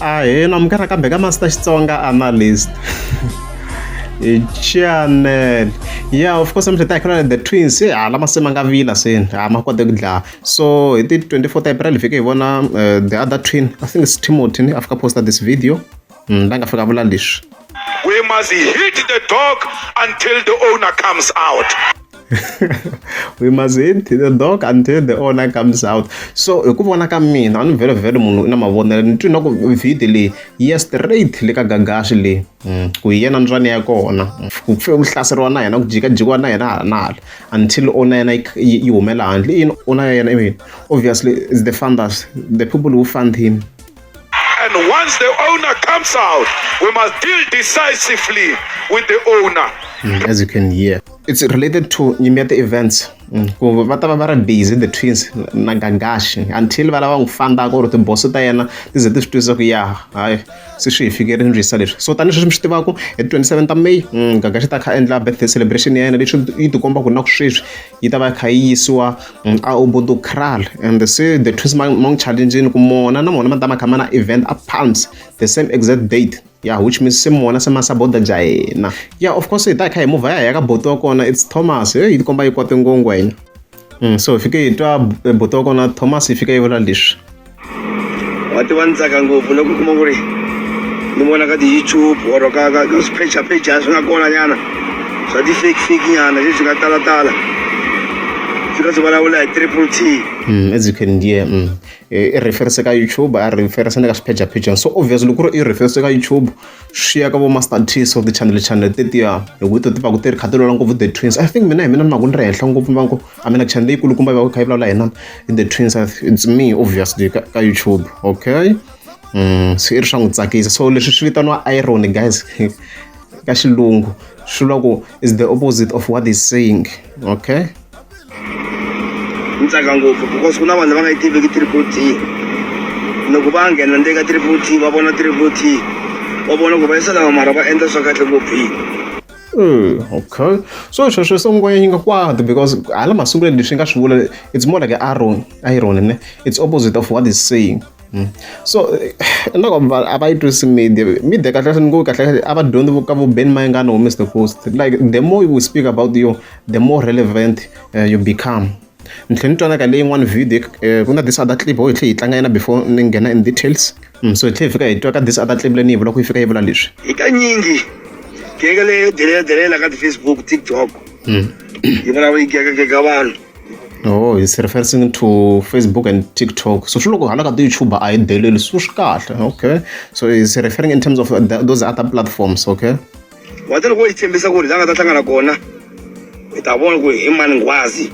Ahee, namukela kambe ka Master Xitsonga Analyst channel. Yeah, of course mi ta hi the twins hala mase ma nga vila se ha ma kote ku dlaya. So hi ti 24 ta April hi fike hi vona the other twin, I think it's Timothy ni a fika posta this video. La nga fika vula leswi. We must hit the dog until the owner comes out. We must hit the dog until the owner comes out. So hi ku vona ka mina, a ni vhele vhele munhu i na mavonelo, ni twi na ku video leyi yi ya straight le ka Gagashi leyi, ku hi yena ndzwani ya kona, ku pfe ku hlaseriwa na yena, ku jikajikiwa na yena hala na hala until owner yena yi humela handle. I yini owner ya yena? I mean, obviously it's the funders, the people who fund him. And once the owner comes out, we must deal decisively with the owner. As you can hear, it's related to nyimpi ya ti-events. Ku va ta va va ri busy the twins na Gagashi until va lava n'wi fandaka or tiboso ta yena ti ze ti swi twisisa ku ya hayi se swi hi fikerile ndlwisa leswi. So tanihi sweswi mi swi tivaka, hi 27 ta May, Gagashi ta kha endla birthday celebration ya yena, leswi yi tikomba ku na ku sweswi yi ta va yi kha yi yisiwa a Ubuntu Kraal, and se the twins ma n'wi challenge-ini ku mona na mona ma ta ma kha ma na event a Palms the same exact date. Yeah, which means se mona se ma sabotage yena. Yeah, of course hi ta hi kha hi movha ya hi ya ka boti wa kona, it's Thomas. Hey, yi tikomba yi kwate ngopfu wena. So hi fike hi twa boti wa kona Thomas yi fika yi vula leswi. Wa tiva ni tsaka ngopfu loko u kuma ku ri ni vona ka ti-YouTube or ka swiphechaphechana swi nga kona nyana swa ti-fake fake nyana leswi nga talatala swi ka swi vulavula hi Triple T. As you can hear, i reference ka YouTube, a reference na ka swiphechaphechana. So obviously loko ku ri i reference ka YouTube, swi ya ka vo Master T, so ti-channel channel tetiya hi ku to ti va ku ti ri kha ti lwela ngopfu the twins. I think mina hi mina ni va ku ni ri henhla ngopfu, va ku a mina channel leyikulukumba yi va ku kha yi vulavula hi na the twins, it's me obviously ka YouTube. Okay, se i ri swa n'wi tsakisa. So leswi swi vitaniwa irony guys ka xilungu, swi vula ku is the opposite of what is saying. Okay, ni tsaka ngopfu because ku na vanhu lava nga yi tiveki Triple T. Loko va nghena ndzeni ka Triple T, va vona Triple T, va vona ku va yisa lava mara va endla swa kahle ngopfu yini. Okay, so sweswo se ngwenya yi nga kwati because hala masungulweni leswi nga swi vula, it's more like irony, irony ne, it's opposite of what is saying. So na ku a va yi twisisi media, media kahle kahle ni ngo kahle kahle a va dyondzi ka vo Ben Mayengani or Mr Post. Like the more we speak about you, the more relevant you become. Ni tlhela ni twa na ka leyin'wana video, ku na this other clip ho hi tlhela hi tlanga yena before ni nghena in details. So hi tlhela hi fika hi twa ka this other clip leyi ni yi vulaka, yi fika yi vula leswi. Hi kanyingi genge leyo delela delela ka ti-Facebook, TikTok, yi vulavula yi gegagega vanhu. Oh, he's referring to Facebook and TikTok. So swi loko hala ka ti-YouTube a yi deleli, so swi kahle. Okay, so he's referring in terms of those other platforms. Okay. Wa ti loko yi tshembisa ku ri la nga ta hlangana kona, hi ta vona ku hi mani nghwazi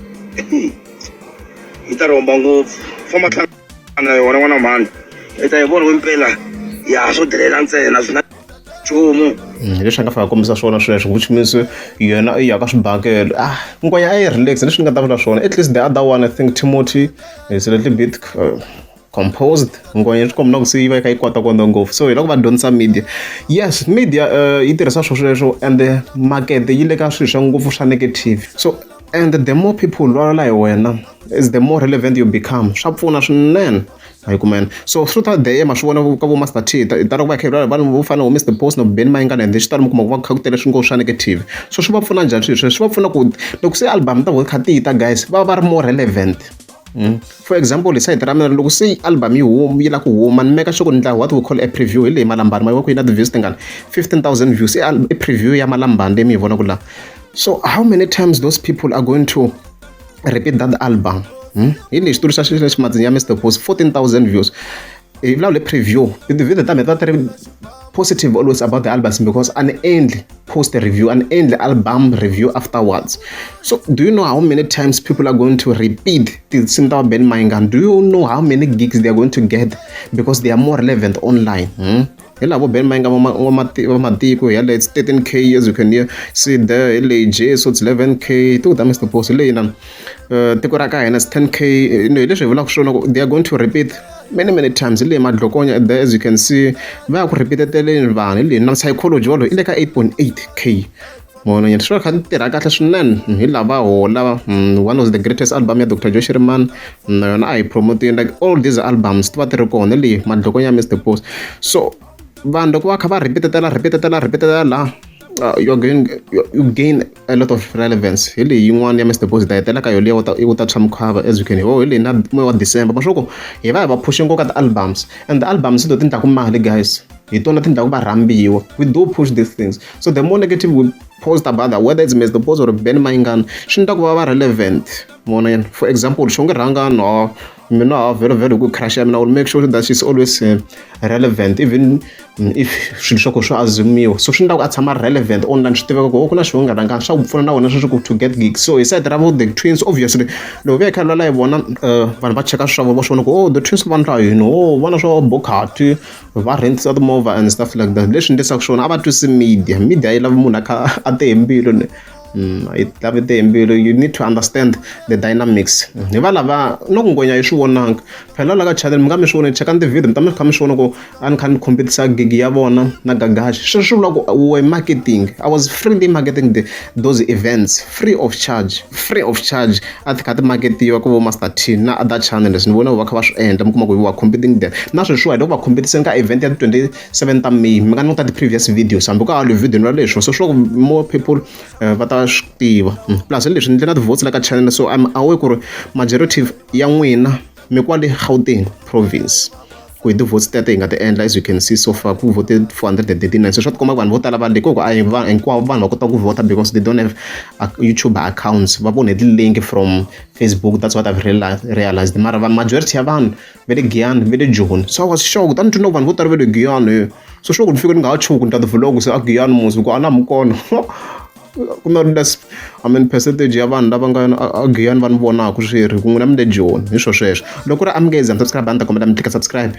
yi ta rhomba ngopfu, famba hlangana na yona n'wana mhani, hi ta yi vona ku impela ya swo delela ntsena swi na nchumu. Leswi a nga fika kombisa swona sweswo, which means yena i ya ka swibakele. Ah, ngwenya a yi relax, leswi ni nga ta vula swona. At least the other one, I think Timothy is a little bit composed. Ngwenya swi komba na ku se yi va yi kha yi kwata kwata ngopfu. So hi loko va dyondzisa media. Yes, media yi tirhisa swo sweswo, and market yi le ka swilo swa ngopfu swa negative. So and the more people vulavula hi wena is the more relevant you become. Swa pfuna swinene hayi kumene. So swi ta the ma swi vona ka vo Master T, ta loko va kha hi vulavula vanhu vo fana na vo Mr Post na Ben Mayengani, and xitalo mi kuma ku va kha ku tele swi ngo swa negative. So swi va pfuna njhani swilo sweswo? Swi va pfuna ku loko se album ta vona kha ti ta guys, va va ri more relevant. For example, hi side ra mina, loko se album yi huma, yi lava ku huma, ni meka sure ku ni ndla what we call a preview. Hi leyi Malambani ma ku yi na ti-views tingani? 15,000 views. I preview ya Malambani leyi mi yi vonaka laha. So how many times those people are going to repeat that album? Hi leyi xitori xa xi ximatsini ya Mr Post, 14,000 views. Hi vulavula preview, ti-video ta mina ta ti ri positive always about the albums because a ni endli post review, an endli album review afterwards. So do you know how many times people are going to repeat tinsimu ta Ben Mayengani? Do you know how many gigs they are going to get because they are more relevant online? Hi laha vo Ben Mayengani va matiko ya le, it's 13K, as you can hear, see there. Hi leyi Jesu, it's 11K. Tiko ta Mr Post hi leyi na tiko ra ka hina, it's 10K. Hi leswi hi vulaka swona ku they are going to repeat many many times. Hi leyi Madlokonya there, as you can see, va ya ku repeat-eteleni vanhu. Hi leyi na psychology walowo i le ka 8.8K. Mona nyana swi va kha tirha kahle swinene hi lava hola. One of the greatest album ya Dr Joe Shirimani na yona a hi promotini, like all these albums ti va ti ri kona leyi madloko ya Mr Post. So vanhu loko va kha va repetetela repetetela repetetela laha, you gain a lot of relevance. Hi leyi yin'wana ya Mr Post, ta hetela ka yo liya wu ta tshwa mukhava, as you can hear. Hi leyi na moya wa December maswo hi va hi va phushe ngopfu ka ti-albums, and the albums to ti endlaku mali, guys, hi tona ti endlaku va rhambiwa. We do push these things, so the more negative we post about that, whether it's Mr Post or Ben Mayingani, swi endla ku va va relevant. Mona yena, for example, Xongi Rhangani, ha mina ha very very good crush ya mina, will make sure that she's always relevant even if swilo swa ku swi assumiwa. So swi endla ku a tshama relevant online, swi tiveka ku ku na Xongi Rhangani, swa ku pfuna na wena sweswi ku to get gigs. So hi side ra vo the twins, obviously loko va yi kha lwala hi vona, vanhu va cheka swa vona, va swi vona ku oh, the twins va ndla yini, oh, vona swa Bokati va rentisa timovha and stuff like that. Leswi endlisaka swona a va twisi media. Media yi lava munhu a kha a te hi mbilu ni yi lavi te hi mbilu. You need to understand the dynamics. Hi va lava no ku ngonya yi swi vonanga phela la ka channel, mi nga mi swi voni, chekani ti-video, mi ta mi kha mi swi vona ku a ni kha ni competisa gig ya vona na Gagashi. Sweswo swi vula ku we marketing, I was freely marketing those events free of charge, free of charge. A ti kha ti marketiwa ku vo Master T na other channels, ni vona va kha va swi endla, mi kuma ku we are competing them. Na sweswiwa hi loko va competiseni ka event ya 27 ta May. Mi nga languta ti-previous videos, hambi ka ha video ni leswo, so swi ku more people va ta swi tiva. Plus leswi ni ndle na ti-votes la ka channel, so I'm aware ku ri majority ya n'wina mi kwale Gauteng province, ku hi ti-votes teto hi nga ti endla. As you can see, so far ku vote 439, so swa tikomba ku vanhu vo tala va le koko a hi hinkwavo vanhu va kota ku vhota because they don't have YouTube accounts, va vone ti-link from Facebook. That's what I've realized. Mara va majority ya vanhu va le Giyani, va le Joni. So I was shocked, a ni twi na ku vanhu vo tala va le Giyani, so sure ku ni fike ni nga ha chuhi ku ni ta ti-vlog se a Giyani musi ku a na mi kona ku na less, I mean, percentage ya vanhu lava nga a Giyani va ni vonaka swi ri ku n'wina mi le Joni. Hi swo sweswo, loko ku ri a mi nge za mi subscribe, a ni ta kombela mi tlika subscribe.